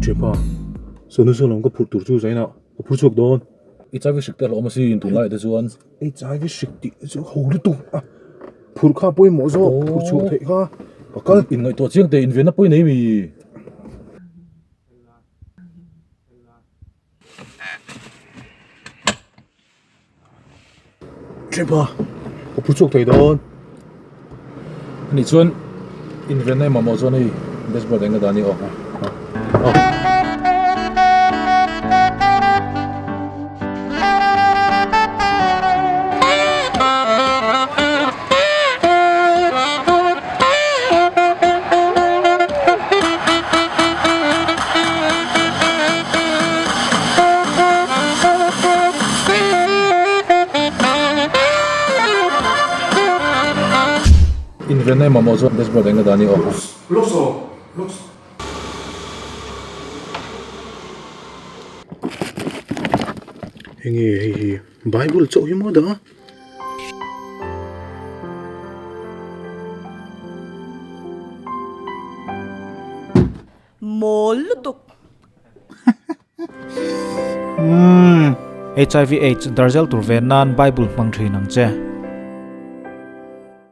Ṭhianpa, sawhnu sawn lam ka phurh tur chu zainah ka phur chhuak dawn. HIV hrik te a hlauhawm asin tunlaiah te chuan. HIV hrik tih chu ho lutuk a, phurh kha pawimawh zawk, phurh chhuah theih kha ka kal. Inngaihtuah chiang teh invenna pawh i nei mi? Ṭhianpa, ka phur chhuak thei dawn. Ani chuan invenna i mamawh chuan hei dashboard eng ka dah a ni aw. Invenna i mamawh chuan dashboard eng ka dah a ni aw. Enge hei hi Bible chauh hi maw dah a? Mawl lutuk. Umm. HIV AIDS darzel tur ve nan Bible hmang thin ang che.